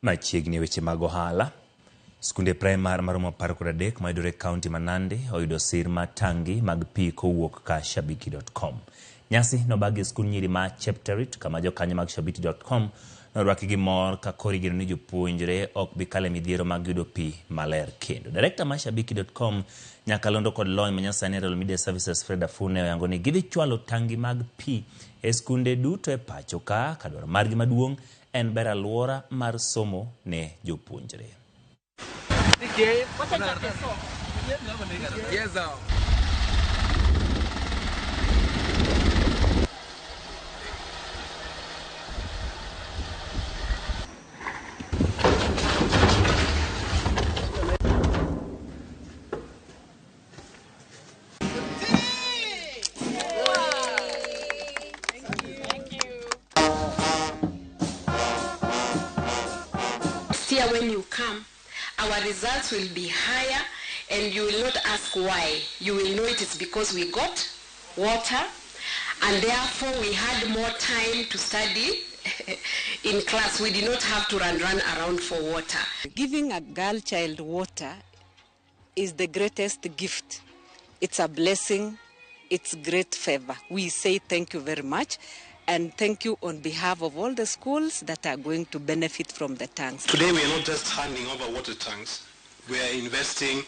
Machiegni e weche mag ohala. Skunde praimar maromo 13 mayudore e kaunti ma Nandi oyudo sir mar tangi mag pi kowuok ka Shabiki.com. Nyasi nobagi e skund nyiri ma Chepterit kama jokanyo mag Shabiki.com norwaki gi mor ka koro igeno ni jopuonjre ok bi kalo e midhiero mag yudo pi maler kendo. Direkta mar Shabiki.com nyakalondo kod lony manyasani e Royal Media Services Fred Afune oyango ni gidhi chwalo tangi mag pi e skunde duto e pacho ka ka dwaro margi maduong' en bero alwora mar somo ne jopuonjre. Next year when you come, our results will be higher and you will not ask why. You will know it is because we got water and therefore we had more time to study in class. We did not have to run around for water. Giving a girl child water is the greatest gift. It's a blessing. It's great favor. We say thank you very much. And thank you on behalf of all the schools that are going to benefit from the tanks. Today we are not just handing over water tanks, we are investing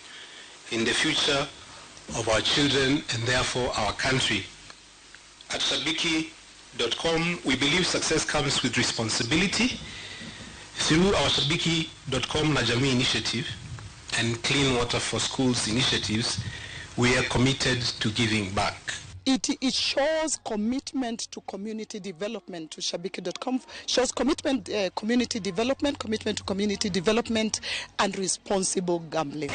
in the future of our children and therefore our country. At Shabiki.com, we believe success comes with responsibility. Through our Shabiki.com Najami initiative and Clean Water for Schools initiatives, we are committed to giving back. It shows commitment to community development, to Shabiki.com, shows commitment, community development, commitment to community development and responsible gambling.